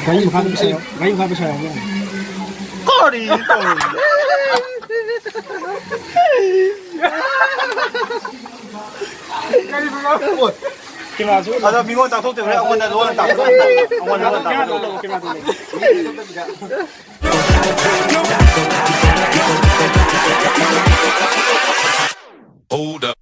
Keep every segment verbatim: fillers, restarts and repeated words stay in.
ꯒꯥꯔꯤ ꯃꯈꯥꯗ ꯄꯩꯁꯥ ꯌꯥꯎ-, ꯒꯥꯔꯤ ꯃꯈꯥꯗ ꯄꯩꯁꯥ ꯌꯥꯎꯕ꯭ꯔꯣ? ꯀꯔꯤ ꯇꯧꯔꯤ? ꯀꯔꯤꯅꯣ? ꯑꯗꯣ ꯃꯤꯉꯣꯟ ꯇꯥꯛꯊꯣꯛꯇꯦ, ꯍꯣꯔꯦꯟ ꯑꯩꯉꯣꯟꯗ ꯂꯣꯟꯅ ꯇꯥꯛꯊꯣꯛꯇꯦ꯫ ꯑꯩꯉꯣꯟꯗ ꯂꯣꯟꯅ ꯇꯥꯛꯊꯣꯛꯇꯦ꯫ Hold up.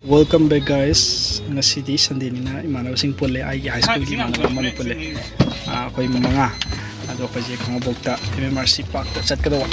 Welcome back, guys. ꯉꯁꯤꯗꯤ Sundayꯅꯤꯅ ꯏꯃꯥꯟꯅꯕꯁꯤꯡ ꯄꯨꯜꯂꯦ, ꯑꯩꯒꯤ high schoolꯒꯤ ꯏꯃꯥꯟꯅꯕ ꯑꯃꯅꯤ ꯄꯨꯜꯂꯦ꯫ ꯑꯥ, ꯑꯩꯈꯣꯏ ꯃꯉꯥ꯫ ꯑꯗꯣ ꯑꯩꯈꯣꯏꯁꯦ ꯈꯥꯉꯕꯣꯛꯇ M M R C parkꯇ ꯆꯠꯀꯗꯧꯕ꯫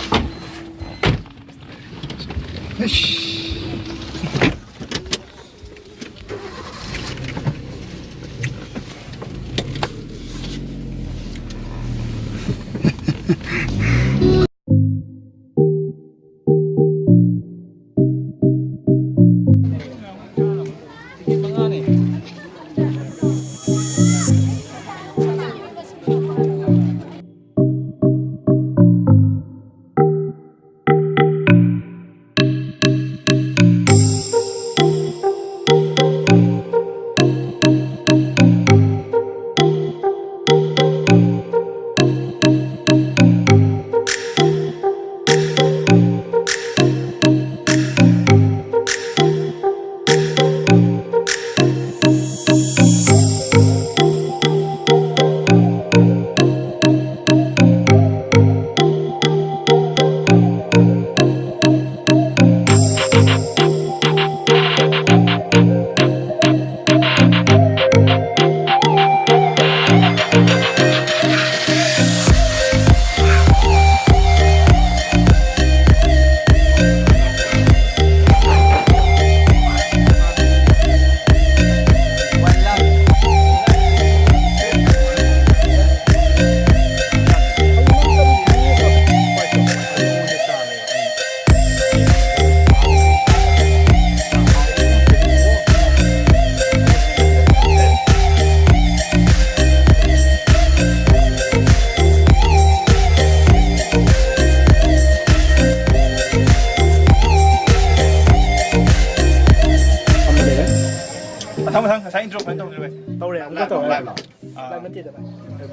ꯃꯊꯪ ꯉꯁꯥꯏ intro ꯐꯖꯅ ꯇꯧꯗ꯭ꯔꯦ ꯚꯥꯏ꯫ ꯇꯧꯔꯦ, ꯑꯃꯨꯛꯀ ꯇꯧꯔꯦ꯫ Live ꯂꯣ? ꯑꯥ꯫ Live ꯅꯠꯇꯦꯗ ꯚꯥꯏ꯫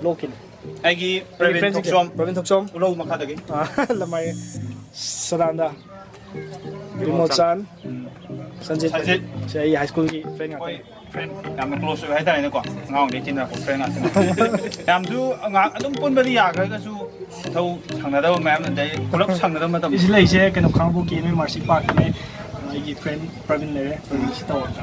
Vlogꯀꯤꯅꯤ꯫ ꯑꯩꯒꯤ ꯑꯩꯒꯤ ꯄ꯭ꯔꯕꯤꯟ friendꯁꯤꯡꯁꯦ, ꯊꯣꯛꯆꯣꯝ꯫ ꯄ꯭ꯔꯕꯤꯟ ꯊꯣꯛꯆꯣꯝ꯫ ꯎꯂꯧ ꯃꯈꯥꯗꯒꯤ꯫ ꯑꯥ, ꯂꯃꯥꯏ ꯁꯗꯥꯅꯟꯗ꯫ ꯕꯤꯃꯣꯜ ꯕꯤꯃꯣꯜ ꯆꯥꯟ꯫ ꯆꯥꯟ꯫ ꯎꯝ꯫ ꯁꯟꯖꯤꯠ꯫ ꯁꯟꯖꯤꯠ꯫ ꯁꯤ ꯑꯩꯒꯤ high schoolꯒꯤ friend ꯍꯣꯏ, ꯉꯥꯛꯇꯅꯤ꯫ Friend ꯌꯥꯝꯅ close ꯑꯣꯏꯕ ꯍꯥꯏꯇꯥꯔꯦꯅꯦꯀꯣ꯫ ꯑꯉꯥꯡ ꯑꯣꯏꯔꯤꯉꯩ ꯇꯤꯟꯅꯔꯛꯄ friend ꯉꯥꯛꯇꯅꯤ꯫ ꯌꯥꯝꯁꯨ ꯉꯥꯏꯍꯥꯛ ꯑꯗꯨꯝ ꯄꯨꯟꯕꯗꯤ ꯌꯥꯈ꯭ꯔꯒꯁꯨ ꯏꯊꯧ ꯁꯪꯅꯗꯕ ꯃꯌꯥꯝ ꯑꯗꯩ ꯄꯨꯂꯞ ꯁꯪꯅꯗꯕ ꯃꯇꯝ꯫ ꯁꯤ ꯂꯩꯔꯤꯁꯦ ꯀꯩꯅꯣ, ꯈꯥꯡꯉꯕꯣꯛꯀꯤ M M R C parkꯇꯅꯦ꯫ ꯑꯩꯒꯤ friend ꯄ꯭ꯔꯕꯤꯟ ꯂꯩꯔꯦ꯫ ꯄ꯭ꯔꯕꯤꯟ ꯁꯤ ꯇꯧꯔꯛꯇ꯫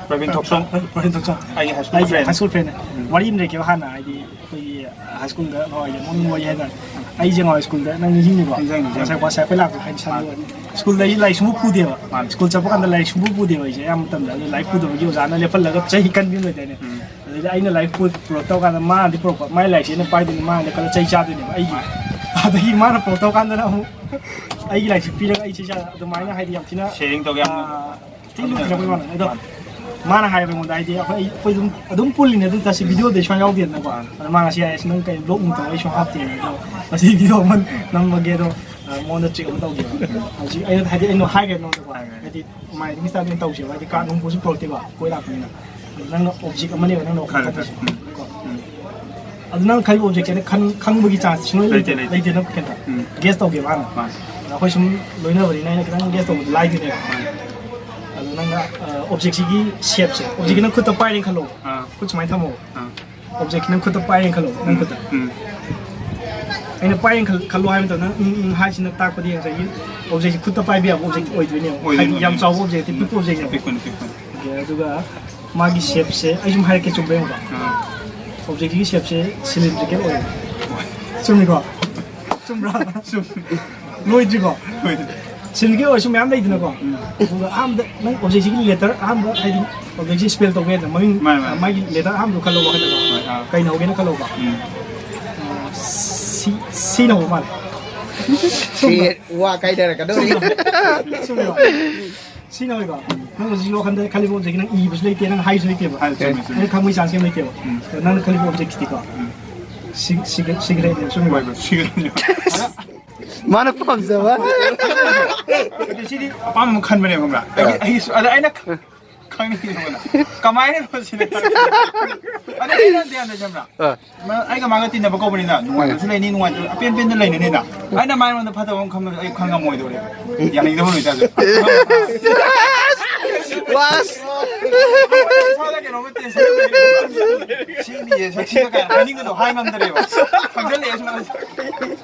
ꯄ꯭ꯔꯕꯤꯟ ꯊꯣꯛꯆꯣꯝ꯫ ꯄ꯭ꯔꯕꯤꯟ ꯊꯣꯛꯆꯣꯝ꯫ ꯑꯩꯒꯤ high school ꯑꯩꯒꯤ friend꯫ High school friendꯅꯦ꯫ ꯎꯝ꯫ ꯋꯥꯔꯤ ꯑꯃ ꯂꯩꯔꯛꯀꯦꯕ ꯍꯥꯟꯅ, ꯍꯥꯏꯗꯤ ꯑꯩꯈꯣꯏꯒꯤ high schoolꯗ ꯅꯍꯥꯟꯋꯥꯏ ꯌꯥꯝ ꯅꯣꯛꯅꯤꯡꯕ ꯋꯥꯔꯤ ꯍꯥꯏꯇꯥꯔꯦ꯫ ꯑꯩꯁꯦ ꯅꯍꯥꯟꯋꯥꯏ schoolꯗ ꯅꯪ ꯅꯤꯡꯁꯤꯡꯉꯤꯕꯣ? ꯅꯤꯡꯁꯤꯡꯉꯤ, ꯅꯤꯡꯁꯤꯡꯉꯤ꯫ ꯉꯁꯥꯏ ꯋꯥꯁꯦ ꯑꯩꯈꯣꯏ ꯂꯥꯛꯄꯗ ꯍꯥꯏꯗꯤ ꯁꯥꯟꯅꯕ ꯋꯥꯔꯤ꯫ Schoolꯗ ꯑꯩꯁꯦ ꯂꯥꯏꯔꯤꯛ ꯁꯨꯡꯄꯨ ꯄꯨꯗꯦꯕ꯫ ꯃꯥꯅꯤ꯫ School ꯆꯠꯄ ꯀꯥꯟꯗ ꯂꯥꯏꯔꯤꯛ ꯁꯨꯡꯄꯨ ꯄꯨꯗꯦꯕ ꯑꯩꯁꯦ ꯑꯌꯥꯝꯕ ꯃꯇꯝꯗ꯫ ꯑꯗꯨ ꯂꯥꯏꯔꯤꯛ ꯄꯨꯗꯕꯒꯤ ꯑꯣꯖꯥꯅ ꯂꯦꯞꯍꯜꯂꯒ ꯆꯩ ꯀꯟꯕꯤ ꯑꯃ ꯂꯩꯗꯥꯏꯅꯦ꯫ ꯎꯝ꯫ ꯑꯗꯩꯗꯤ ꯑꯩꯅ ꯂꯥꯏꯔꯤꯛ ꯄꯨ-, ꯄꯨꯔꯛꯇꯕ ꯀꯥꯟꯗ ꯃꯥꯅꯗꯤ ꯄꯨꯔꯛꯄ꯫ ꯃꯥꯏ ꯂꯥꯏꯔꯤꯛꯁꯦ ꯑꯩꯅ ꯄꯥꯏꯗꯣꯏꯅꯤ, ꯃꯥꯅꯗꯤ ꯈꯜꯂ ꯆꯩ ꯆꯥꯗꯣꯏꯅꯦꯕ ꯑꯩꯒꯤ꯫ ꯑꯗꯒꯤ ꯃꯥꯅ ꯄꯨꯔꯛꯇꯕ ꯀꯥꯟꯗꯅ ꯑꯃꯨꯛ ꯑꯩꯒꯤ ꯂꯥꯏꯔꯤꯛꯁꯦ ꯄꯤꯔꯒ ꯑꯩ ꯆꯩ ꯆꯥ-, ꯑꯗꯨꯃꯥꯏꯅ ꯍꯥꯏꯗꯤ ꯌꯥꯝ ꯊꯤꯅ, sharing ꯇꯧꯒꯦ ꯌꯥꯝꯅ꯫ ꯑꯥ, ꯊꯤꯅ ꯅꯨꯡꯁꯤꯔꯛꯄꯩ ꯋꯥꯅꯤ꯫ ꯑꯗꯣ ꯃꯥꯅ ꯍꯥꯏꯌꯦꯕ ꯑꯩꯉꯣꯟꯗ, ꯍꯥꯏꯗꯤ ꯑꯩꯈꯣꯏ, ꯑꯩꯈꯣꯏ ꯑꯗꯨꯝ, ꯑꯗꯨꯝ ꯄꯨꯜꯂꯤꯅꯦ, ꯑꯗꯨ ꯇꯥꯔꯁꯨ videoꯗ ꯁꯨꯡꯌꯥꯎ ꯌꯥꯎꯗꯦꯗꯅꯀꯣ꯫ ꯑꯗꯣ ꯃꯥ ꯉꯁꯤ ꯍꯥꯏꯔꯦ, "ꯑꯁ, ꯅꯪ ꯀꯩ vlog ꯅꯨꯡ ꯇꯧꯔ ꯑꯩ ꯁꯨꯡ ꯍꯥꯞꯇꯦꯅ"꯫ ꯑꯗꯣ ꯉꯁꯤ video ꯑꯃ ꯅꯝꯃꯒꯦ, ꯑꯗꯣ, ꯑ, ꯃꯉꯣꯟꯗ treat ꯑꯃ ꯇꯧꯒꯦꯕ꯫ ꯍꯧꯖꯤꯛ ꯑꯩꯅ, ꯍꯥꯏꯗꯤ ꯑꯩꯅ ꯍꯥꯏꯈ꯭ꯔꯦ ꯅꯉꯣꯟꯗꯀꯣ꯫ ꯍꯥꯏꯈ꯭ꯔꯦ꯫ ꯍꯥꯏꯗꯤ ꯃꯥꯏꯗꯤ Instagram ꯇꯧꯁꯦꯕ, ꯍꯥꯏꯗꯤ card ꯅꯨꯡꯕꯨꯁꯨ ꯄꯨꯔꯛꯇꯦꯕ, ꯀꯣꯏ ꯂꯥꯛꯄꯅꯤꯅ꯫ ꯑꯗꯣ ꯅꯪꯅ object ꯑꯃꯅꯦꯕ ꯅꯪꯅ ꯈꯜꯂꯦ, ꯋꯥꯈꯜ ꯈꯜꯂꯦ꯫ ꯈꯜꯂꯤꯁꯦ꯫ ꯎꯝ꯫ ꯀꯣ꯫ ꯎꯝ꯫ ꯑꯗꯨ ꯅꯪ ꯈꯜꯂꯤꯕ objectꯁꯦ ꯅꯪ ꯈꯪ-, ꯈꯪꯕꯒꯤ chance ꯁꯨꯡꯂꯩ ꯂꯩꯇꯦ, ꯂꯩꯇꯦ, ꯂꯩꯇꯦ꯫ ꯂꯩꯇꯦ ꯅꯪ ꯀꯩꯝꯇ꯫ ꯎꯝ꯫ Guess ꯇꯧꯒꯦꯕ ꯍꯥꯟꯅ꯫ ꯃꯥꯅꯤ꯫ ꯑꯗ ꯑꯩꯈꯣꯏ ꯁꯨꯝ ꯂꯣꯏꯅꯕꯅꯤꯅ ꯑꯩꯅ ꯈꯤꯇꯪ guess ꯇꯧꯕꯗꯤ ꯂꯥꯏꯗꯣꯏꯅꯦꯕ꯫ ꯃꯥꯅꯤ꯫ ꯑꯗꯣ ꯅꯪꯅ, ꯑ, objectꯁꯤꯒꯤ shapeꯁꯦ, objectꯀꯤ ꯎꯝ꯫ ꯅꯪ ꯈꯨꯠꯇ ꯄꯥꯏꯔꯦꯅ ꯈꯜꯂꯣ꯫ ꯑꯥ꯫ ꯈꯨꯠ ꯁꯨꯃꯥꯏꯅ ꯊꯝꯃꯣ꯫ ꯑꯥ꯫ Objectꯁꯤ ꯅꯪ ꯈꯨꯠꯇ ꯄꯥꯏꯔꯦꯅ ꯈꯜꯂꯣ, ꯅꯪ ꯎꯝ꯫ ꯈꯨꯠꯇ꯫ ꯎꯝ꯫ ꯑꯩꯅ ꯄꯥꯏꯔꯦꯅ ꯈꯜ-, ꯈꯜꯂꯣ ꯍꯥꯏꯕ ꯃꯇꯝꯗ ꯅꯪ ꯎꯝ, ꯎꯝ ꯍꯥꯏꯁꯤꯅ ꯇꯥꯛꯄꯗꯤ ꯉꯁꯥꯏꯒꯤ objectꯁꯤ ꯈꯨꯠꯇ ꯄꯥꯏꯕ ꯌꯥꯕ object ꯑꯣꯏꯗꯣꯏꯅꯦꯕ꯫ ꯑꯣꯏꯗꯣꯏꯅꯦ, ꯍꯥꯏꯗꯤ ꯌꯥꯝ ꯑꯣꯏꯗꯣꯏꯅꯦ꯫ ꯆꯥꯎꯕ object ꯅꯠꯇꯦ, ꯄꯤꯛꯄ objectꯅꯦꯕ꯫ ꯄꯤꯛꯄꯅꯤ, ꯄꯤꯛꯄꯅꯤ꯫ Okay, ꯑꯗꯨꯒ ꯃꯥꯒꯤ shapeꯁꯦ ꯑꯩ ꯁꯨꯝ ꯍꯥꯏꯔꯛꯀꯦ, ꯆꯨꯝꯕ꯭ꯔꯥ ꯌꯦꯡꯉꯨꯀꯣ꯫ ꯑꯥ꯫ Objectꯁꯤꯒꯤ shapeꯁꯦ cylindrical ꯑꯣꯏꯌꯦꯕ꯫ ꯍꯣꯏ꯫ ꯆꯨꯝꯃꯤꯀꯣ? ꯆꯨꯝꯕ꯭ꯔꯥ? ꯆꯨꯝꯃꯤ꯫ ꯂꯣꯏꯗ꯭ꯔꯤꯀꯣ? ꯂꯣꯏꯗ꯭ꯔꯤ꯫ Cylindrical ꯑꯣꯏꯔꯁꯨ ꯃꯌꯥꯝ ꯂꯩꯗꯅꯀꯣ꯫ ꯎꯝ꯫ ꯑꯗꯨꯒ ꯑꯍꯥꯟꯕꯗ ꯅꯪ objectꯁꯤꯒꯤ letter ꯑꯍꯥꯟꯕ, ꯍꯥꯏꯗꯤ objectꯁꯤ spell ꯇꯧꯕ ꯌꯥꯏꯗꯅ, ꯃꯃꯤꯡ, ꯃꯥꯅꯦ, ꯃꯥꯅꯦ꯫ ꯃꯥꯒꯤ letter ꯑꯍꯥꯟꯕꯗꯣ ꯈꯜꯂꯣꯕ ꯍꯥꯏꯗꯅ꯫ ꯍꯣꯏ, ꯑꯥ꯫ ꯀꯩꯅ ꯍꯧꯒꯦꯅ ꯈꯜꯂꯣꯕ꯫ ꯎꯝ꯫ ꯑ, C, Cꯅ ꯍꯧꯕ ꯃꯥꯜꯂꯦ꯫ ꯁꯤ ꯋꯥ ꯀꯥꯏꯗꯔꯛꯀꯗꯧꯔꯤ꯫ ꯆꯨꯝꯃꯤꯀꯣ? ꯁꯤꯅ ꯑꯣꯏꯀꯣ, ꯅꯪ ꯍꯧꯖꯤꯛ ꯋꯥꯈꯜꯗ ꯈꯜꯂꯤꯕ objectꯀꯤ ꯅꯪ ꯏꯕꯁꯨ ꯂꯩꯇꯦ, ꯅꯪ ꯍꯥꯏꯕꯁꯨ ꯂꯩꯇꯦꯕ꯫ ꯍꯥꯏꯕꯁꯨ ꯂꯩꯇꯦ꯫ ꯑꯩꯅ ꯈꯪꯕꯒꯤ chance ꯀꯩꯝ ꯂꯩꯇꯦꯕ꯫ ꯎꯝ꯫ ꯅꯪꯅ ꯈꯜꯂꯤꯕ objecꯀꯤꯗꯤꯀꯣ, ꯎꯝ꯫ ꯁꯤ-, ꯁꯤꯒ-, ꯁꯤꯒ ꯂꯩꯔꯦ, ꯁꯨꯝ ꯍꯣꯏ, ꯍꯣꯏ, ꯁꯤꯒ ꯂꯩꯔꯦ꯫ ꯃꯥꯅ ꯄꯥꯝꯖꯕ꯫ ꯑꯗꯨ ꯁꯤꯗꯤ ꯑꯄꯥꯝꯕ ꯑꯃ ꯈꯟꯕꯅꯦꯕ, ꯈꯪꯕ꯭ꯔꯥ? ꯑꯩꯒꯤ, ꯑꯥ꯫ ꯑꯩꯒꯤꯁꯨ-, ꯑꯗ ꯑꯩꯅ ꯈ-, ꯈꯪꯅꯤꯡꯉꯤꯕꯅ꯫ ꯀꯃꯥꯏꯅꯅꯣ ꯁꯤꯅ? ꯑꯗꯨ ꯑꯩꯅ ꯗꯦ ꯌꯥꯝꯅ ꯆꯝꯕ꯭ꯔꯥ? ꯑꯥ꯫ ꯃ-, ꯑꯩꯒ ꯃꯥꯒ ꯇꯤꯟꯅꯕ ꯀꯧꯕꯅꯤꯅ ꯅꯨꯡꯉꯥꯏꯕꯁꯨ ꯂꯩꯅꯤ, ꯅꯨꯡꯉꯥꯏꯇꯕ ꯑꯄꯦꯟ ꯄꯦꯟꯗ ꯂꯩꯅꯅꯤꯅ꯫ ꯑꯩꯅ ꯃꯉꯣꯟꯗ ꯐꯠꯇꯕ ꯑꯃ ꯈꯪꯕꯗ ꯑꯩ ꯈꯪꯉꯝꯃꯣꯏꯗꯧꯔꯦ꯫ ꯌꯥꯅꯤꯡꯗꯕ ꯅꯨꯃꯤꯠꯇ ꯑꯗꯨ꯫ ꯋꯥꯁ! ꯏꯁꯥꯗ ꯀꯩꯅꯣꯝꯃ tension ꯂꯩꯔꯦ꯫ ꯁꯤ ꯃꯤꯁꯦ ꯁꯛꯁꯤꯒ ꯀꯥꯏꯅ ꯍꯥꯏꯅꯤꯡꯕꯗꯣ ꯍꯥꯏ ꯉꯝꯗ꯭ꯔꯦꯕ꯫ ꯈꯪꯖꯜꯂꯛꯑꯦ ꯁꯨꯃꯥꯏꯅ꯫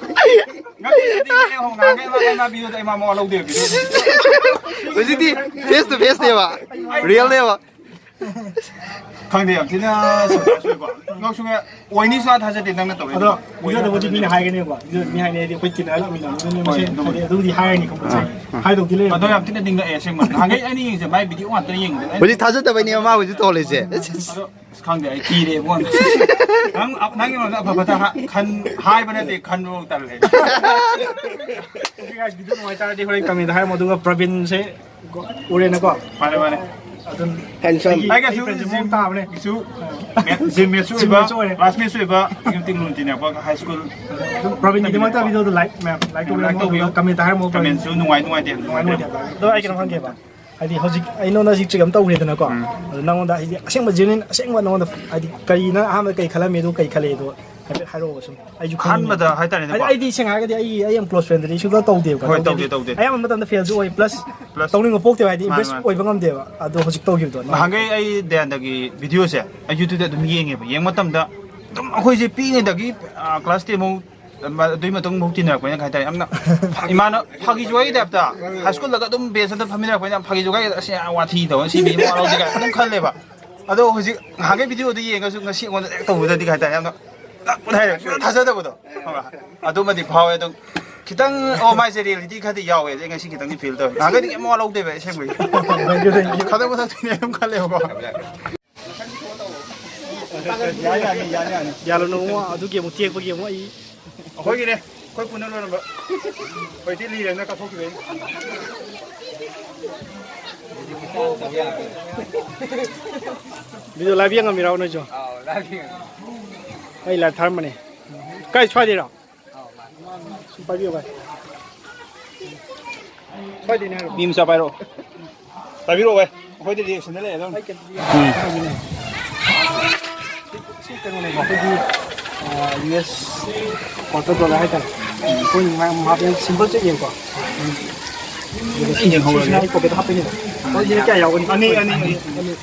ꯉꯛꯇꯤ ꯉꯛꯇꯤ ꯑꯩ ꯍꯣꯡ ꯉꯥꯡꯉꯦ, ꯃꯥ, ꯃꯥ video ꯗ ꯑꯩ ꯃꯥ ꯃꯋꯥ ꯂꯧꯗꯦꯕ video ꯗ꯫ ꯍꯧꯖꯤꯛꯇꯤ face to face ꯅꯦꯕ꯫ Real ꯅꯦꯕ꯫ ꯈꯪꯗꯦ, ꯌꯥꯝ ꯊꯤꯅ surprise ꯑꯣꯏꯀꯣ꯫ ꯉꯛꯁꯨ ꯉꯛ-, ꯑꯣꯏꯅꯤ ꯁꯨꯡꯊꯥ ꯊꯥꯖꯗꯦ ꯅꯪꯅ ꯇꯧꯔꯛꯏꯗꯣ꯫ ꯑꯗꯣ video ꯗꯕꯨꯗꯤ ꯃꯤꯅ ꯍꯥꯏꯒꯅꯦꯕ꯫ Video ꯃꯤ ꯍꯥꯏꯅꯩꯗꯤ ꯑꯩꯈꯣꯏ ꯇꯤꯟꯅꯔꯛꯃꯤꯟꯅꯕ ꯃꯤ ꯍꯣꯏ, ꯃꯁꯦꯟ ꯑꯗꯨꯕꯨꯗꯤ꯫ ꯍꯥꯏꯗꯤ ꯑꯗꯨꯕꯨꯗꯤ ꯍꯥꯏꯔꯅꯤ compulsory꯫ ꯑꯥ, ꯑꯥ꯫ ꯍꯥꯏꯗꯧꯗꯤ ꯂꯩꯔꯝꯃꯣꯏ꯫ ꯑꯗꯣ ꯌꯥꯝ ꯊꯤꯅ ꯅꯤꯡꯉꯛꯑꯦ ꯑꯁꯦꯡꯕ꯫ ꯅꯍꯥꯟꯈꯩ ꯑꯩꯅ ꯌꯦꯡꯉꯤꯁꯦ ꯃꯥꯏ video ꯉꯥꯛꯇꯅ ꯌꯦꯡꯕꯗꯣ꯫ ꯍꯧꯖꯤꯛ ꯊꯥꯖꯗꯕꯩꯅꯦꯕ ꯃꯥ ꯍꯧꯖꯤꯛ ꯇꯧꯍꯜꯂꯤꯁꯦ꯫ ꯑꯗꯣ ꯑꯁ, ꯈꯪꯗꯦ, ꯑꯩ ꯀꯤꯔꯦ ꯏꯕꯨꯡꯉꯣ꯫ ꯅꯪ, ꯅꯪꯒꯤ ꯃꯔꯝꯗ ꯑꯐ ꯐꯠꯇ ꯍꯥ-, ꯈꯟ-, ꯍꯥꯏꯕ ꯅꯠꯇꯦ, ꯈꯟꯕ ꯇꯜꯂꯦ꯫ Okay, guys, video ꯅꯨꯡꯉꯥꯏꯇꯥꯔꯗꯤ ꯍꯣꯔꯦꯟ comment ꯍꯥꯏꯔꯝꯃꯣ, ꯑꯗꯨꯒ ꯄ꯭ꯔꯕꯤꯟꯁꯦ ꯎꯔꯦꯅꯀꯣ꯫ ꯃꯥꯅꯦ, ꯃꯥꯅꯦ꯫ ꯑꯗꯨꯝ handsome꯫ ꯑꯩꯒꯤ, ꯑꯩꯒꯁꯨ ꯑꯩ friend ꯁꯦ ꯃꯑꯣꯡ ꯇꯥꯕꯅꯦ꯫ ꯒꯤꯁꯨ ꯃꯦ-, gym mate ꯁꯨ gym ꯑꯣꯏꯕ, mate ꯁꯨ ꯑꯣꯏꯔꯦ꯫ Classmate ꯁꯨ ꯑꯣꯏꯕ, ꯌꯨꯝ ꯇꯤꯡꯂꯨ ꯇꯤꯟꯅꯔꯛꯄ high school꯫ ꯑꯗꯨꯝ ꯄ꯭ꯔꯕꯤꯟꯒꯤꯗꯃꯛꯇ video ꯗꯣ like ꯃꯌꯥꯝ, like ꯇꯧꯕꯤꯔꯝꯃꯣ, like ꯇꯧꯕꯤꯌꯨ꯫ ꯑꯗꯨꯒ comment ꯍꯥꯏꯔꯝꯃꯣ, ꯄ꯭ꯔꯕꯤꯟ꯫ Comment ꯁꯨ ꯅꯨꯡꯉꯥꯏ ꯅꯨꯡꯉꯥꯏꯇꯦ, ꯅꯨꯡꯉꯥꯏ ꯅꯨꯡꯉꯥꯏꯇꯦ꯫ ꯑꯗꯣ ꯑꯩ ꯀꯩꯅꯣꯝ ꯍꯪꯒꯦꯕ꯫ ꯍꯥꯏꯗꯤ ꯍꯧꯖꯤꯛ ꯑꯩ ꯅꯉꯣꯟꯗ ꯍꯧꯖꯤꯛ trick ꯑꯃ ꯇꯧꯈ꯭ꯔꯦꯗꯅꯀꯣ꯫ ꯎꯝ꯫ ꯑꯗꯣ ꯅꯉꯣꯟꯗ ꯍꯥꯏꯗꯤ ꯑꯁꯦꯡꯕ genuine ꯑꯁꯦꯡꯕ ꯅꯉꯣꯟꯗ ꯍꯥꯏꯗꯤ ꯀꯔꯤ ꯅꯪ ꯑꯍꯥꯟꯕꯗ ꯀꯩ ꯈꯜꯂꯝꯃꯤ ꯑꯗꯨ ꯀꯩ ꯈꯜꯂꯛꯑꯦ ꯑꯗꯣ ꯍꯥꯏꯐꯦꯠ ꯍꯥꯏꯔꯛꯑꯣ ꯁꯨꯝ꯫ ꯑꯩꯁꯨ ꯈꯪꯅꯤꯡꯉꯦ꯫ ꯑꯍꯥꯟꯕꯗ ꯍꯥꯏꯇꯥꯔꯦꯅꯦꯀꯣ꯫ ꯍꯥꯏꯗꯤ ꯑꯩꯗꯤ ꯁꯦꯡꯅ ꯍꯥꯏꯔꯒꯗꯤ ꯑꯩ, ꯑꯩ ꯌꯥꯝ close friend ꯗꯗꯤ ꯁꯨꯡꯇꯧ ꯇꯧꯗꯦꯕꯀꯣ꯫ ꯍꯣꯏ, ꯇꯧꯗꯦ, ꯇꯧꯗꯦ꯫ ꯑꯌꯥꯝꯕ ꯃꯇꯝꯗ fail ꯁꯨ ꯑꯣꯏ, plus plus ꯇꯧꯅꯤꯡꯕ ꯄꯣꯛꯇꯦꯕ, ꯍꯥꯏꯗꯤ ꯃꯥꯅꯦ, impress ꯃꯥꯅꯦ꯫ ꯑꯣꯏꯕ ꯉꯝꯗꯦꯕ꯫ ꯑꯗꯣ ꯍꯧꯖꯤꯛ ꯇꯧꯈꯤꯕꯗꯣ ꯅꯪ ꯅꯍꯥꯟꯈꯩ ꯑꯩ ꯗꯌꯥꯟꯗꯒꯤ video ꯁꯦ ꯑꯩ YouTube ꯇ ꯑꯗꯨꯝ ꯌꯦꯡꯉꯦꯕ꯫ ꯌꯦꯡꯕ ꯃꯇꯝꯗ ꯑꯗꯨꯝ ꯑꯩꯈꯣꯏꯁꯦ ꯄꯤꯛꯏꯉꯩꯗꯒꯤ, ꯑ, class ten ꯐꯥꯎ ꯑꯗꯨꯏ ꯃꯇꯨꯡꯐꯥꯎ ꯇꯤꯟꯅꯔꯛꯄꯅꯤꯅ ꯀꯩ ꯍꯥꯏꯇꯥꯔꯦ, ꯌꯥꯝꯅ ꯏꯃꯥꯅ ꯐꯥꯒꯤ ꯖꯨꯒꯥꯏꯒꯤ type ꯇ high school ꯗꯒ ꯑꯗꯨꯝ bench ꯑꯝꯇ ꯐꯝꯃꯤꯟꯅꯔꯛꯄꯅꯤꯅ ꯌꯥꯝ ꯐꯥꯒꯤ ꯖꯨꯒꯥꯏ, "ꯑꯁ, ꯌꯥꯝ ꯋꯥꯊꯤ ꯇꯧꯋꯦ, ꯁꯤ ꯃꯤ ꯃꯋꯥ ꯂꯧꯗꯦ" ꯀꯥꯏꯅ ꯑꯗꯨꯝ ꯈꯜꯂꯦꯕ꯫ ꯑꯗꯣ ꯍꯧꯖꯤꯛ ꯉꯍꯥꯟꯈꯩ video ꯗ ꯌꯦꯡꯉꯁꯨ ꯉꯁꯤ ꯑꯩꯉꯣꯟꯗ ꯍꯦꯛ ꯇꯧꯕꯗꯗꯤ ꯀꯩ ꯍꯥꯏꯇꯥꯔꯦ, ꯌꯥꯝꯅ ꯅꯛꯄꯗ ꯍꯥꯏꯔꯦ, ꯁꯨꯡꯊꯥ ꯊꯥꯖꯗꯕꯗꯣ, ꯈꯪꯕ꯭ꯔꯥ? ꯑꯗꯨꯃꯗꯤ ꯐꯥꯎꯋꯦ꯫ ꯑꯗꯨꯝ ꯈꯤꯇꯪ, ꯑꯣ, ꯃꯥꯏꯁꯦ reality ꯈꯔꯗꯤ ꯌꯥꯎꯋꯦ꯫ ꯑꯩ ꯉꯁꯤ ꯈꯤꯇꯪꯗꯤ feel ꯇꯧꯋꯦ꯫ ꯉꯍꯥꯟꯈꯩꯗꯤ ꯀꯩꯝ ꯃꯋꯥ ꯂꯧꯗꯦꯕ, ꯑꯁꯦꯡꯕꯒꯤ꯫ Thank you, thank you꯫ ꯈꯗꯛ ꯃꯊꯛꯇꯨꯅꯦ ꯑꯗꯨꯝ ꯈꯜꯂꯦꯕꯀꯣ꯫ ꯌꯥꯅꯤ, ꯌꯥꯅꯤ, ꯌꯥꯅꯤ, ꯌꯥꯅꯤ꯫ ꯌꯥꯜꯂꯨꯅꯨ, ꯑꯗꯨꯒꯤ ꯑꯃꯨꯛ ꯇꯦꯛꯄꯒꯤ ꯑꯃꯨꯛ ꯑꯩ ꯑꯩꯈꯣꯏꯒꯤꯅꯦ, ꯑꯩꯈꯣꯏ ꯄꯨꯟꯅ ꯂꯣꯏꯔꯝꯕ꯫ ꯍꯧꯖꯤꯛꯇꯤ ꯂꯤꯔꯦꯅ ꯀꯠꯊꯣꯛꯈꯤꯕꯩꯅꯦ꯫ Video live ꯌꯦꯡꯉꯝꯃꯤꯔꯣ ꯅꯣꯏꯁꯨ? ꯑꯥꯎ, live ꯌꯦꯡꯉꯝꯃꯤ꯫ ꯑꯩ live ꯊꯥꯔꯝꯕꯅꯦ꯫ ꯀꯥꯏ, ꯁ꯭ꯋꯥꯏꯗꯩꯔꯣ? ꯑꯥꯎ, ꯃꯥꯅꯤ꯫ ꯁꯨꯝ ꯄꯥꯏꯕꯤꯌꯨ, ꯚꯥꯏ꯫ ꯁ꯭ꯋꯥꯏꯗꯩꯅꯦ ꯍꯥꯏꯔꯣ꯫ ꯃꯤ ꯃꯆꯥ ꯄꯥꯏꯔꯛꯑꯣ꯫ ꯄꯥꯏꯕꯤꯔꯛꯑꯣ, ꯚꯥꯏ꯫ ꯑꯩꯈꯣꯏꯗꯤ ꯔꯤꯌꯦꯛꯁꯟꯗ ꯂꯩꯔꯦ ꯑꯗꯨꯝ꯫ ꯁꯤ ꯀꯩꯅꯣꯅꯦꯀꯣ, ꯑꯩꯈꯣꯏꯒꯤ, ꯑ, ꯌꯨ ꯑꯦꯁ quarter dollar ꯍꯥꯏꯇꯥꯔꯦ꯫ ꯑꯩꯈꯣꯏ ꯃꯥ-, ꯃꯥ-, simple check ꯌꯦꯡꯉꯨꯀꯣ꯫ ꯑꯗꯨꯒ ꯁꯤ-, ꯌꯦꯡꯍꯧꯔꯒꯦ꯫ ꯁꯤꯁꯤꯅ ꯑꯩ pocket ꯇ ꯍꯥꯞꯄꯅꯦꯕ꯫ ꯑꯩꯈꯣꯏꯁꯤꯗꯤ ꯀꯌꯥ ꯌꯥꯎꯒꯅꯤ? ꯑꯅꯤ, ꯑꯅꯤ, ꯑꯅꯤ꯫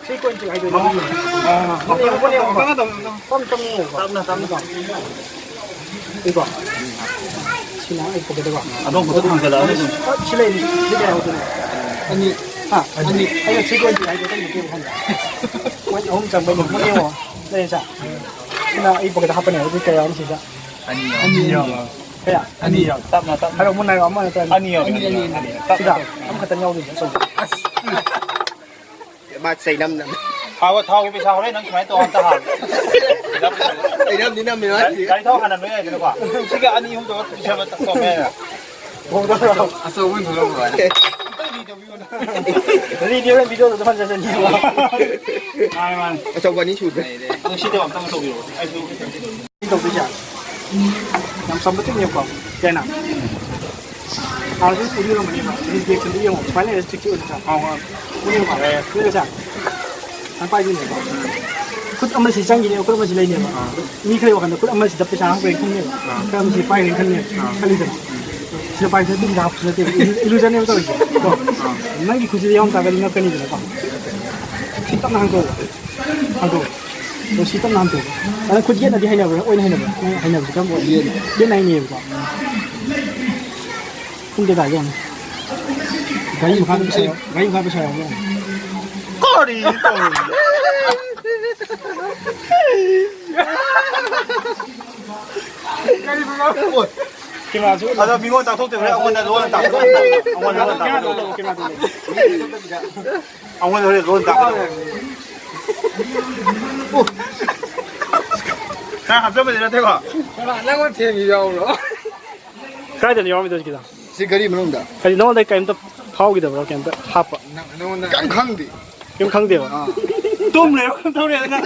ꯁꯤ coin check ꯍꯥꯏꯗꯣꯏꯅꯦ꯫ ꯑꯥ, ꯑꯥ, ꯑꯥ꯫ ꯃꯨꯟꯅ ꯌꯦꯡꯉꯣ, ꯃꯨꯟꯅ ꯌꯦꯡꯉꯣ꯫ ꯇꯞꯅ, ꯇꯞꯅ, ꯇꯞꯅ꯫ ꯇꯞꯅ, ꯇꯞꯅ ꯌꯦꯡꯉꯣ꯫ ꯇꯞꯅ, ꯇꯞꯅ꯫ ꯁꯤꯀꯣ꯫ ꯁꯤꯅ ꯑꯩ pocket ꯇꯀꯣ꯫ ꯑꯗꯣꯝ ꯈꯨꯠꯇ ꯊꯥꯡꯖꯜꯂꯛꯑꯅꯤ ꯑꯗꯨꯝ꯫ ꯑ, ꯁꯤ ꯂꯩꯔꯤ꯫ ꯁꯤ ꯀꯌꯥ ꯌꯥꯎꯗꯣꯏꯅꯣ? ꯑꯅꯤ꯫ ꯍꯥ? ꯑꯅꯤ꯫ ꯑꯩꯅ ꯁꯤ coin ꯍꯥꯏꯗꯣ ꯀꯩꯅꯣ ꯈꯪꯕ꯭ꯔꯥ? Coin ꯑꯍꯨꯝ ꯆꯪꯕꯩꯅꯦ꯫ ꯃꯨꯟꯅ ꯌꯦꯡꯉꯣ꯫ ꯂꯩꯔꯦ ꯁꯦ꯫ ꯁꯤꯅ ꯑꯩ pocket ꯇ ꯍꯥꯞꯄꯅꯦ꯫ ꯑꯗꯨ ꯀꯌꯥ ꯌꯥꯎꯅꯤ ꯁꯤꯗ? ꯑꯅꯤ ꯌꯥꯎ-, ꯑꯅꯤ ꯌꯥꯎ-, ꯀꯌꯥ? ꯑꯅꯤ ꯌꯥꯎ-, ꯇꯞꯅ, ꯇꯞꯅ꯫ ꯍꯥꯏꯔꯣ, ꯃꯨꯟꯅ ꯍꯥꯏꯔꯣ, ꯑꯃ ꯅꯠꯇ꯭ꯔ ꯑꯅꯤ? ꯑꯅꯤ ꯌꯥꯎ-, ꯑꯅꯤ, ꯑꯅꯤ, ꯑꯅꯤ, ꯑꯅꯤ꯫ ꯇꯞꯅ, ꯁꯤꯗ ꯇꯞꯅ꯫ ꯑꯃꯈꯛꯇꯅꯤ ꯌꯥꯎꯗꯣꯏꯁꯦ, ꯑꯆꯧꯕ꯫ ꯑꯁ꯫ ꯃꯥ ꯆꯩꯅꯝꯅꯝ꯫ ꯊꯥꯎ, ꯊꯥꯎꯒꯤ ꯄꯩꯁꯥ ꯍꯣꯔꯦꯟ ꯅꯪ ꯁꯨꯃꯥꯏꯅ ꯇꯧꯔ ꯑꯝꯇ ꯍꯥꯜꯂꯣ꯫ ꯆꯩꯅꯝꯗꯤ ꯅꯝꯃꯦ ꯒꯥꯔꯤ, ꯃꯥꯗꯤ꯫ ꯒꯥꯔꯤ ꯊꯥꯎ ꯍꯥꯟꯅ ꯂꯣꯏ ꯌꯥꯏꯗꯅꯀꯣ꯫ ꯁꯤꯒ ꯑꯅꯤ ꯑꯍꯨꯝ ꯇꯧꯔ ꯄꯤꯁꯜꯂꯣ, ꯇꯧꯕ ꯌꯥꯏꯅ꯫ ꯑꯆꯧꯕ ꯑꯣꯏꯅ ꯊꯣꯛꯂꯛꯄ ꯋꯥꯅꯤ꯫ ꯔꯤꯗꯤꯑꯣ ꯚꯤꯗꯤꯑꯣꯗ ꯐꯖꯖꯅꯤ꯫ ꯃꯥꯅꯦ, ꯃꯥꯅꯦ꯫ ꯑꯆꯧꯕ ꯑꯅꯤ ꯁꯨꯗ꯭ꯔꯦ꯫ ꯑꯗꯣ ꯁꯤꯗ ꯑꯝꯇꯪ ꯇꯧꯕꯤꯔꯛꯑꯣ꯫ ꯑꯩꯁꯨ ꯇꯧꯗꯣꯏꯁꯦ ꯌꯥꯝ ꯆꯝꯕ ꯇꯤꯛꯅꯦꯕꯀꯣ꯫ ꯀꯩꯅꯣ? ꯑꯥ, ꯑꯗꯨꯝ ꯎꯕꯤꯔꯝꯒꯅꯤꯕ꯫ ꯔꯤꯐ꯭ꯂꯦꯛꯁꯟꯗꯨ ꯌꯦꯡꯉꯣ꯫ ꯁꯨꯃꯥꯏꯅ ꯂꯩꯔꯦ ꯇꯤꯛꯁꯤ ꯑꯣꯏꯅ꯫ ꯍꯣꯏ, ꯍꯣꯏ꯫ ꯎꯕꯤꯔꯝꯒꯅꯤ꯫ ꯌꯥꯏ, ꯌꯥꯏ꯫ ꯎꯕꯤꯔꯝꯒꯅꯤ꯫ ꯅꯪ ꯄꯥꯏꯗꯣꯏꯅꯦꯕ꯫ ꯈꯨꯠ ꯑꯃ ꯁꯤ ꯆꯪꯈꯤꯅꯦꯕ, ꯈꯨꯠ ꯑꯃ ꯁꯤ ꯂꯩꯅꯦꯕ꯫ ꯑꯥ꯫ ꯃꯤ ꯈꯔꯒꯤ ꯋꯥꯈꯜꯗ ꯈꯨꯠ ꯑꯃꯁꯤꯗ ꯄꯩꯁꯥ ꯍꯥꯞꯈ꯭ꯔꯦ ꯈꯟꯅꯦꯕ꯫ ꯑꯥ꯫ ꯈꯔ ꯑꯃꯁꯤ ꯄꯥꯏꯈ꯭ꯔꯦ ꯈꯟꯅꯦꯕ꯫ ꯑꯥ꯫ ꯈꯜꯂꯤꯗꯅ꯫ ꯁꯤꯗ ꯄꯥꯏꯕꯁꯤꯗ ꯄꯩꯁꯥ ꯍꯥꯞꯄꯁꯨ ꯅꯠꯇꯦꯕ꯫ ꯏꯂꯨ-, ꯏꯂꯨꯖꯟꯅꯦꯕ ꯇꯧꯔꯤꯁꯦ꯫ ꯀꯣ? ꯑꯥ꯫ ꯅꯪꯒꯤ ꯈꯨꯠꯁꯤꯗ ꯌꯥꯎꯔꯝ ꯇꯥꯔꯒꯗꯤ ꯉꯛꯀꯅꯤꯗꯅꯀꯣ꯫ ꯁꯤ ꯇꯞꯅ ꯍꯥꯡꯗꯣꯛꯑꯣ꯫ ꯍꯥꯡꯗꯣꯛꯑꯣ꯫ ꯑꯗꯣ ꯁꯤ ꯇꯞꯅ ꯍꯥꯡꯗꯣꯛꯑꯣ꯫ ꯑꯗ ꯈꯨꯠ ꯌꯦꯠꯅꯗꯤ ꯍꯩꯅꯕ꯭ꯔꯥ? ꯑꯣꯏꯅ ꯍꯩꯅꯕ꯭ꯔꯥ? ꯅꯪ ꯍꯩꯅꯕꯁꯤ ꯀꯔꯝꯕ ꯑꯣꯏ? ꯌꯦꯠꯅ꯫ ꯌꯦꯠꯅ ꯍꯩꯅꯩꯌꯦꯕꯀꯣ꯫ ꯄꯨꯡ ꯀꯌꯥ ꯇꯥꯒꯦ ꯌꯦꯡꯉꯣ꯫ ꯒꯥꯔꯤ ꯃꯈꯥꯗ ꯄꯩꯁꯥ ꯌꯥꯎ-, ꯒꯥꯔꯤ ꯃꯈꯥꯗ ꯄꯩꯁꯥ ꯌꯥꯎꯕ꯭ꯔꯥ ꯌꯦꯡꯉꯣ꯫ ꯀꯔꯤꯅꯣ ꯇꯧꯔꯤꯁꯦ? ꯀꯦꯃꯦꯔꯥꯁꯨ ꯑꯗꯣ ꯃꯤꯉꯣꯟ ꯇꯥꯛꯊꯣꯛꯇꯦ, ꯍꯣꯔꯦꯟ ꯑꯩꯉꯣꯟꯗ ꯂꯣꯟꯅ ꯇꯥꯛꯊꯣꯛꯑꯣ꯫ ꯑꯩꯉꯣꯟꯗ ꯂꯣꯟꯅ ꯇꯥꯛꯊꯣꯛꯑꯣ꯫ ꯑꯩꯉꯣꯟꯗ ꯍꯣꯔꯦꯟ ꯂꯣꯟ ꯇꯥꯛꯀꯗꯕ꯫ ꯅꯪ ꯍꯥꯞꯆꯟꯕꯗꯤ ꯅꯠꯇꯦꯀꯣ? ꯅꯪꯉꯣꯟꯗ ꯊꯦꯡꯉꯤ ꯌꯥꯎꯕ꯭ꯔꯣ? ꯀꯥꯏꯗꯅꯣ ꯌꯥꯎꯔꯝꯃꯤꯗꯣ ꯍꯧꯖꯤꯛꯀꯤꯗꯣ? ꯁꯤ ꯒꯥꯔꯤ ꯃꯅꯨꯡꯗ꯫ ꯍꯥꯏꯗꯤ ꯅꯉꯣꯟꯗ ꯀꯔꯤꯝꯇ ꯐꯥꯎꯈꯤꯗꯕ꯭ꯔꯣ? ꯀꯔꯤꯝꯇ ꯍꯥꯞꯄ? ꯅꯪ-, ꯅꯉꯣꯟꯗ ꯀꯩꯝ ꯈꯪꯗꯦ꯫ ꯀꯩꯝ ꯈꯪꯗꯦꯕ? ꯑꯥ꯫ ꯇꯨꯝ ꯂꯩꯔꯣ, ꯀꯝ ꯇꯧꯔꯦ ꯅꯪ?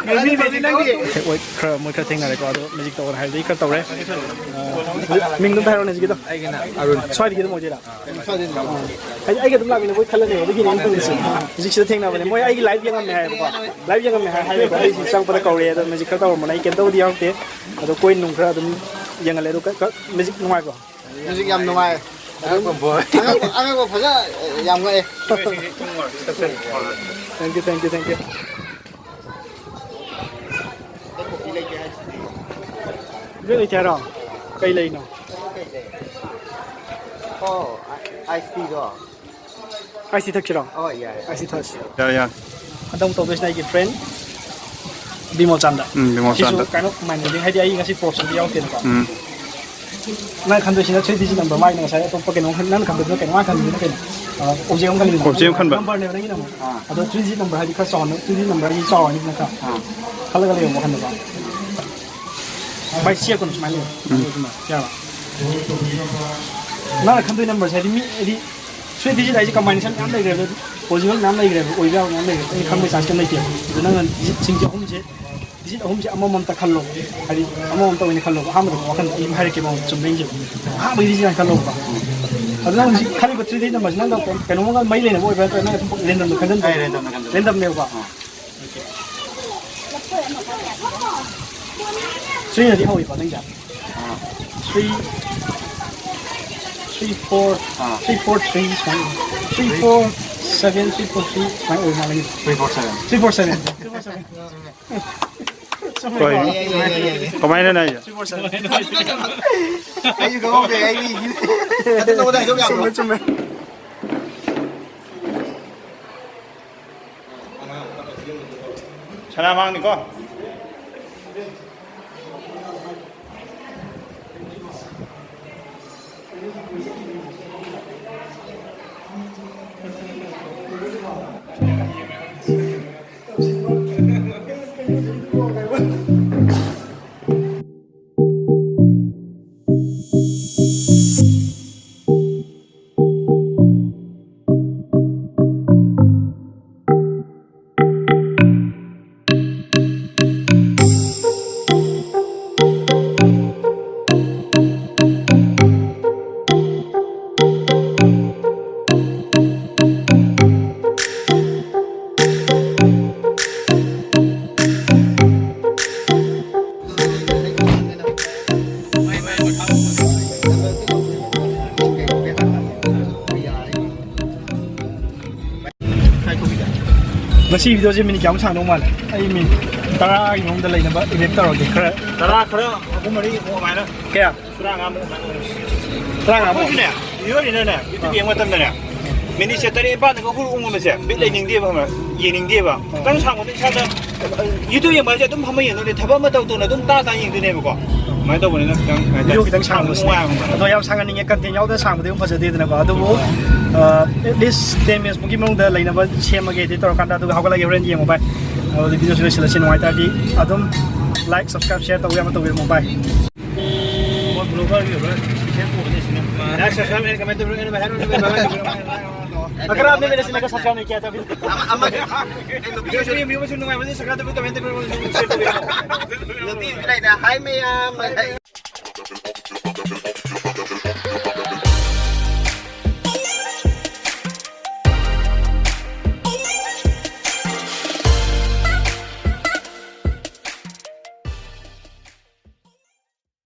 ꯃꯦꯖꯤꯛ, ꯃꯦꯖꯤꯛ ꯅꯪꯗꯤ? ꯍꯦꯛ ꯑꯣꯏ ꯈꯔ, ꯃꯣꯏ ꯈꯔ ꯊꯦꯡꯅꯔꯦꯀꯣ, ꯑꯗꯣ ꯃꯦꯖꯤꯛ ꯇꯧꯔꯣ ꯍꯥꯏꯔꯗꯤ ꯈꯔ ꯇꯧꯔꯦ꯫ ꯑ, ꯃꯤꯡꯗꯣ ꯑꯝꯇ ꯍꯥꯏꯔꯛꯑꯣꯅꯦ ꯍꯧꯖꯤꯛꯀꯤꯗꯣ꯫ ꯑꯩꯒꯤꯅ ꯑꯔꯨꯟ꯫ ꯁ꯭ꯋꯥꯏꯗꯒꯤ ꯑꯗꯨꯝ ꯑꯣꯏꯗꯣꯏꯔꯥ? ꯍꯥꯏꯗꯤ ꯑꯩꯒ ꯑꯗꯨꯝ ꯂꯥꯛꯃꯤꯟꯅꯕ ꯑꯣꯏ ꯈꯜꯂꯅꯦꯕ, ꯑꯗꯨꯒꯤꯅꯦ ꯑꯩꯅ ꯍꯪꯉꯤꯁꯦ꯫ ꯍꯧꯖꯤꯛꯁꯤꯗ ꯊꯦꯡꯅꯕꯅꯦ, ꯃꯣꯏ ꯑꯩꯒꯤ ꯂꯥꯏꯚ ꯌꯦꯡꯉꯝꯃꯦ ꯍꯥꯏꯌꯦꯕꯀꯣ꯫ ꯂꯥꯏꯚ ꯌꯦꯡꯉꯝꯃꯦ ꯍꯥꯏ-, ꯍꯥꯏꯔꯦꯕ, ꯑꯩꯁꯤ ꯆꯪꯉꯛꯄꯗ ꯀꯧꯔꯦ, ꯑꯗꯣ ꯃꯦꯖꯤꯛ ꯈꯔ ꯇꯧꯔꯝꯕꯅꯦ, ꯑꯩ ꯀꯩꯝꯇꯕꯨꯗꯤ ꯌꯥꯎꯔꯛꯇꯦ꯫ ꯑꯗꯣ ꯀꯣꯏꯟ ꯅꯨꯡ ꯈꯔ ꯑꯗꯨꯝ ꯌꯦꯡꯍꯜꯂꯦ, ꯑꯗꯣ ꯀ-, ꯀ-, ꯃꯦꯖꯤꯛ ꯅꯨꯡꯉꯥꯏꯕ꯭ꯔꯣ? ꯃ꯭ꯌꯨꯖꯤꯛ ꯌꯥꯝ ꯅꯨꯡꯉꯥꯏ꯫ ꯑꯉꯛꯄ ꯕꯣꯏ꯫ ꯑꯉꯛꯄ, ꯑꯉꯛꯄ ꯐꯖ ꯌꯥꯝ ꯉꯛꯑꯦ꯫ Thank you, thank you, thank you. Break ꯂꯩꯇꯦ ꯍꯥꯏꯔꯣ? ꯀꯩ ꯂꯩꯅꯣ? ꯑꯣ, ꯑꯥꯏꯁ ꯇꯤꯗꯣ꯫ ꯑꯥꯏꯁ ꯇꯤ ꯊꯛꯁꯤꯔꯣ? ꯑꯣ, ꯌꯥꯏ꯫ ꯑꯥꯏꯁ ꯇꯤ ꯊꯛꯁꯤ꯫ ꯌꯥꯏ, ꯌꯥꯏ꯫ ꯍꯟꯗꯛ ꯇꯧꯗꯣꯏꯁꯤꯅ ꯑꯩꯒꯤ ꯐ꯭ꯔꯦꯟ ꯕꯤꯃꯣꯜ ꯆꯥꯟꯗ꯫ ꯎꯝ, ꯕꯤꯃꯣꯜ ꯁꯤꯁꯨ Chand. Kind of my neighbor, ꯍꯥꯏꯗꯤ ꯑꯩ ꯉꯁꯤ ꯄ꯭ꯔꯣꯞꯁ ꯑꯝꯇ ꯌꯥꯎꯗꯦꯅꯀꯣ꯫ ꯎꯝ꯫ ꯅꯪ ꯈꯟꯗꯣꯏꯁꯤꯅ three digit number, ꯃꯥꯏꯅ ꯉꯁꯥꯏ ꯑꯇꯣꯞꯄ ꯀꯩꯅꯣ, ꯅꯪ ꯈꯟꯗꯣꯏꯗꯨꯅ ꯀꯩꯅꯣ, ꯃꯥ ꯈꯟꯗꯣꯏꯗꯨꯅ ꯀꯩꯅꯣ? ꯑ, object ꯑꯃ ꯈꯜꯂꯤꯗꯅ꯫ Object ꯑꯃ ꯈꯟꯕ꯫ Numberꯅꯦꯕ ꯅꯪꯒꯤꯅ ꯑꯃꯨꯛ꯫ ꯑꯥ꯫ ꯑꯗꯣ three digit number ꯍꯥꯏꯗꯤ ꯈꯔ ꯆꯥꯎꯅ, three digit number ꯍꯥꯏꯗꯤ ꯆꯥꯎꯔꯅꯤꯗꯅ ꯈꯔ꯫ ꯑꯥ꯫ ꯈꯜꯂꯒ ꯂꯩꯌꯣ ꯋꯥꯈꯜꯗꯀꯣ꯫ ꯚꯥꯏ, ꯆꯦꯞꯀꯅꯨ ꯁꯨꯃꯥꯏꯅ ꯂꯩꯌꯣ꯫ ꯎꯝ꯫ ꯌꯥꯔꯕ? ꯅꯪꯅ ꯈꯟꯗꯣꯏ numberꯁꯦ ꯍꯥꯏꯗꯤ ꯃꯤ, ꯍꯥꯏꯗꯤ three digit ꯍꯥꯏꯁꯦ combination ꯃꯌꯥꯝ ꯂꯩꯈ꯭ꯔꯦ, ꯑꯗꯨ possible ꯃꯌꯥꯝ ꯂꯩꯈ꯭ꯔꯦ, ꯑꯣꯏꯕ ꯌꯥꯕ ꯃꯌꯥꯝ ꯂꯩꯈ꯭ꯔꯦ꯫ ꯑꯩꯅ ꯈꯪꯕꯩ chance ꯀꯩꯝ ꯂꯩꯇꯦ꯫ ꯑꯗꯨ ꯅꯪꯅ digitꯁꯤꯡꯁꯦ ꯑꯍꯨꯝꯁꯦ, digit ꯑꯍꯨꯝꯁꯦ ꯑꯃꯃꯝꯇ ꯈꯜꯂꯣ꯫ ꯍꯥꯏꯗꯤ ꯑꯃꯃꯝꯇ ꯑꯣꯏꯅ ꯈꯜꯂꯣ꯫ ꯑꯍꯥꯟꯕꯗ ꯋꯥꯈꯜꯗ ꯑꯩ ꯑꯗꯨꯝ ꯍꯥꯏꯔꯛꯀꯦ, ꯃꯉꯣꯟꯗ ꯆꯨꯝꯕ꯭ꯔꯥ ꯌꯦꯡꯁꯦ꯫ ꯑꯍꯥꯟꯕꯒꯤ digit ꯍꯥꯟꯅ ꯈꯜꯂꯣꯕꯀꯣ꯫ ꯑꯗꯨ ꯅꯪ ꯍꯧꯖꯤꯛ ꯈꯜꯂꯤꯕ three digit numberꯁꯦ ꯅꯪꯒ ꯀꯩꯅꯣꯝꯃꯒ ꯃꯔꯤ ꯂꯩꯅꯕ ꯑꯣꯏꯕ꯭ꯔꯥ ꯅꯠꯇ꯭ꯔꯒ ꯅꯪ ꯑꯗꯨꯝ randomꯗ ꯈꯟꯖꯟꯕ꯭ꯔꯥ? ꯑꯩ randomꯗ ꯈꯟꯖꯟꯕ꯫ Randomꯅꯦꯕꯀꯣ? ꯑꯥ꯫ Threeꯅꯗꯤ ꯍꯧꯋꯤꯀꯣ ꯅꯪꯁꯦ? ꯑꯥ꯫ Three, three four, ꯑꯥ꯫ Three four three ꯁꯨꯃꯥꯏꯅ ꯑꯣꯏ꯫ Three four seven, three four three ꯁꯨꯃꯥꯏꯅ ꯑꯣꯏ ꯃꯥꯜꯂꯦ꯫ Three four seven꯫ Three four seven꯫ Three four seven꯫ ꯀꯩꯅꯣ? ꯀꯃꯥꯏꯅꯅꯣ ꯍꯥꯏꯁꯦ? Three four seven꯫ ꯑꯩꯁꯨ ꯈꯪꯍꯧꯗꯦ, ꯑꯩꯗꯤ ꯑꯗꯨ ꯅꯉꯣꯟꯗ ꯍꯥꯏꯗꯣꯛ ꯌꯥꯕ꯭ꯔꯣ? ꯆꯨꯝꯃꯦ, ꯆꯨꯝꯃꯦ꯫ ꯁꯅꯥ ꯃꯥꯡꯅꯤꯀꯣ꯫ ꯉꯁꯤ ꯚꯤꯗꯤꯑꯣꯁꯦ ꯃꯤꯅꯤꯠ ꯀꯌꯥꯃꯨꯛ ꯁꯥꯡꯗꯧ ꯃꯥꯜꯂꯦ? ꯑꯩ ꯃꯤꯅꯤꯠ ꯇꯔꯥꯒꯤ ꯃꯅꯨꯡꯗ ꯂꯩꯅꯕ edit ꯇꯧꯔꯒꯦ꯫ ꯈꯔ ꯇꯔꯥ, ꯈꯔ ꯑꯍꯨꯝ ꯃꯔꯤ ꯑꯃꯨꯛ ꯑꯗꯨꯃꯥꯏꯅ꯫ ꯀꯌꯥ? ꯇꯔꯥꯃꯉꯥꯃꯨꯛ ꯑꯗꯨꯃꯥꯏꯅ ꯑꯣꯏꯔꯁꯤ꯫ ꯇꯔꯥꯃꯉꯥꯃꯨꯛ? ꯑꯩꯈꯣꯏꯁꯨꯅꯦ, ꯚꯤꯗꯤꯑꯣꯅꯤꯅꯅꯦ, YouTube ꯌꯦꯡꯕ ꯃꯇꯝꯗꯅꯦ, ꯃꯤꯅꯤꯠꯁꯦ ꯇꯔꯦꯠ ꯅꯤꯄꯥꯜꯗꯒ ꯍꯨꯔ ꯎꯪꯕꯁꯦ ꯕꯤꯠ ꯂꯩꯅꯤꯡꯗꯦꯕ, ꯈꯪꯕ꯭ꯔꯥ? ꯌꯦꯡꯅꯤꯡꯗꯦꯕ꯫ ꯈꯤꯇꯪ ꯁꯥꯡꯕꯗ ꯏꯁꯥꯗ, YouTube ꯌꯦꯡꯕ ꯍꯥꯏꯁꯦ ꯑꯗꯨꯝ ꯐꯝꯃ ꯌꯦꯡꯗꯣꯏꯅꯦ, ꯊꯕꯛ ꯑꯃ ꯇꯧ ꯇꯧꯅ ꯑꯗꯨꯝ ꯇꯥ ꯇꯥ ꯌꯦꯡꯗꯣꯏꯅꯦꯕꯀꯣ꯫ ꯑꯗꯨꯃꯥꯏꯅ ꯇꯧꯕꯅꯤꯅ ꯈꯤꯇꯪ, ꯀꯩ ꯍꯥꯏꯇꯥꯔꯦ, ꯚꯤꯗꯤꯑꯣ ꯈꯤꯇꯪ ꯁꯥꯡꯕꯁꯦ꯫ ꯅꯨꯡꯉꯥꯏꯕ꯫ ꯑꯗꯣ ꯌꯥꯝ ꯁꯥꯡꯍꯟꯅꯤꯡꯉꯦ, content ꯌꯥꯎꯗꯅ ꯁꯥꯡꯕꯗꯤ ꯑꯃꯨꯛ ꯐꯖꯗꯦꯗꯅꯀꯣ꯫ ꯑꯗꯨꯕꯨ, ꯑ, at least ten minutes ꯃꯨꯛꯀꯤ ꯃꯅꯨꯡꯗ ꯂꯩꯅꯕ ꯁꯦꯝꯃꯒꯦ edit ꯇꯧꯔꯀꯥꯟꯗ, ꯑꯗꯨꯒ ꯍꯧꯒꯠꯂꯒꯦ, ꯍꯣꯔꯦꯟ ꯌꯦꯡꯉꯣ ꯚꯥꯏ꯫ ꯑꯗꯨꯗꯤ ꯚꯤꯗꯤꯑꯣꯁꯤ ꯂꯣꯏꯁꯤꯜꯂꯁꯤ, ꯅꯨꯡꯉꯥꯏꯇꯥꯔꯗꯤ ꯑꯗꯨꯝ like, subscribe, share ꯇꯧꯕ ꯌꯥꯕ ꯇꯧꯕꯤꯔꯝꯃꯣ ꯚꯥꯏ꯫ ꯃꯣꯏ blogger ꯒꯤ ꯑꯣꯏꯕ ꯁꯦꯝ ꯄꯨꯕꯅꯦ ꯁꯤꯅ꯫ Like, subscribe, and comment ꯇꯧꯕꯤꯔꯣ, ꯑꯩꯅ ꯍꯥꯏꯔꯣ, ꯑꯩꯅ ꯍꯥꯏꯔꯣ, ꯑꯩꯅ ꯍꯥꯏꯔꯣ꯫ ꯑꯒꯔ ꯑꯥꯞꯅꯦ ꯃꯦꯔꯦ ꯆꯦꯅꯦꯜ ꯀꯥ ꯁꯕꯁꯀ꯭ꯔꯥꯏꯕ ꯅꯍꯤ ꯀꯤꯌꯥ ꯊꯥ ꯑꯚꯤ ꯇꯛ? ꯑꯃ, ꯑꯃꯒ ꯅꯨꯄꯤ ꯑꯃꯁꯨ ꯅꯨꯡꯉꯥꯏꯕꯅꯤ, subscribe ꯇꯧꯕꯤꯌꯨ, comment ꯇꯧꯕꯤꯌꯨ, share ꯇꯧꯕꯤꯌꯨ꯫ ꯅꯨꯄꯤ ꯑꯃꯁꯨ ꯂꯩꯗ, hi ꯃꯌꯥꯝ꯫